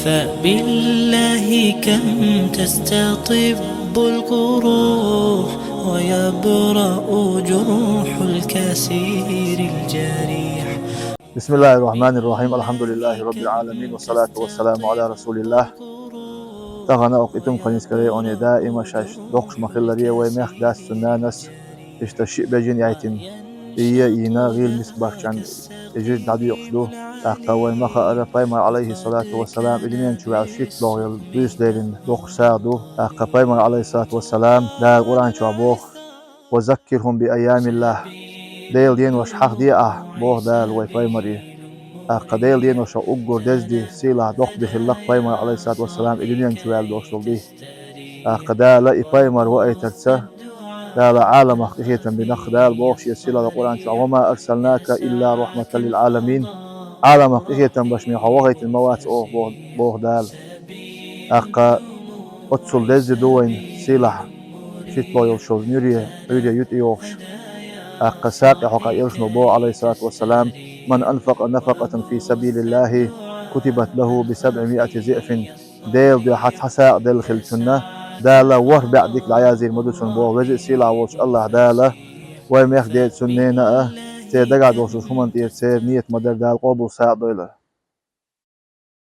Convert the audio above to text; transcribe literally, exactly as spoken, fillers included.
بالله كم تستطب القروح ويبرأ جرح الكسير الجريح. بسم الله الرحمن الرحيم. الحمد لله رب العالمين، والصلاة والسلام على رسول الله. Тахана укх Итум-Ханинского районе даима шаьш доккхуш ма-хиллара, вай мехкдас, цун нанас иштта шиъ бежан яйтина, ийе йина, гӀийла миска бахчан и жижиг дӀадоькъуш ду. ТӀаккха вай ма хаара, пайхамар, алайхи салату вассалам, и дуьнен чу ваьлла шийтта бӀоагӀа йолу буьйса лерина доккха сагӀа ду. ТӀаккха пайхамар, алайхи салату вассалам, Дала Къуръан чохь боху: «وذكرهم بأيام الله». Делан денош хьахаде ахь, боху Дала вай пайхамаре. ТӀаккха Делан деношах уггар деза ди, сийлахь доккха ди хилла-кх пайхамар, алайхи салату вассалам, и дуьнен чу ваьлла долуш долу ди. ТӀаккха Дала и пайхамар ваийтарца, Дала Ӏаламах къинхетам бина-кх. Дала боху Шен сийлахь долчу Къуръан чохь: «وما أرسلناك إلا رحمة للعالمين». Ӏаламах къинхетам беш хьо вахийтина ма вац оха, боху, боху Дала. ТӀаккха оццул деза ди ду вайна сийлахь, шийтта бӀоагӀа йолуш йолу нуьре, Ӏуьйре ю тӀейогӀуш. ТӀаккха сагӀа хьокъехь элчано боху, алайхи салату вассалам: «من أنفق نفقة في سبيل الله كتبت له بسبعمائة ضعف». Делан дуьхьа цхьа сагӀа делла хиллачунна Дала ворхӀ бӀе дика дӀаязйийр ма ду цунна, боху Веза а, Сийлахь а волчу АллахӀ Дала. Вай мехкдеца, цуьнан нана а, церан дагахь долуш долчу хӀуманна тӀера церан нийят ма-дарра, Дала къобал сагӀа дойла.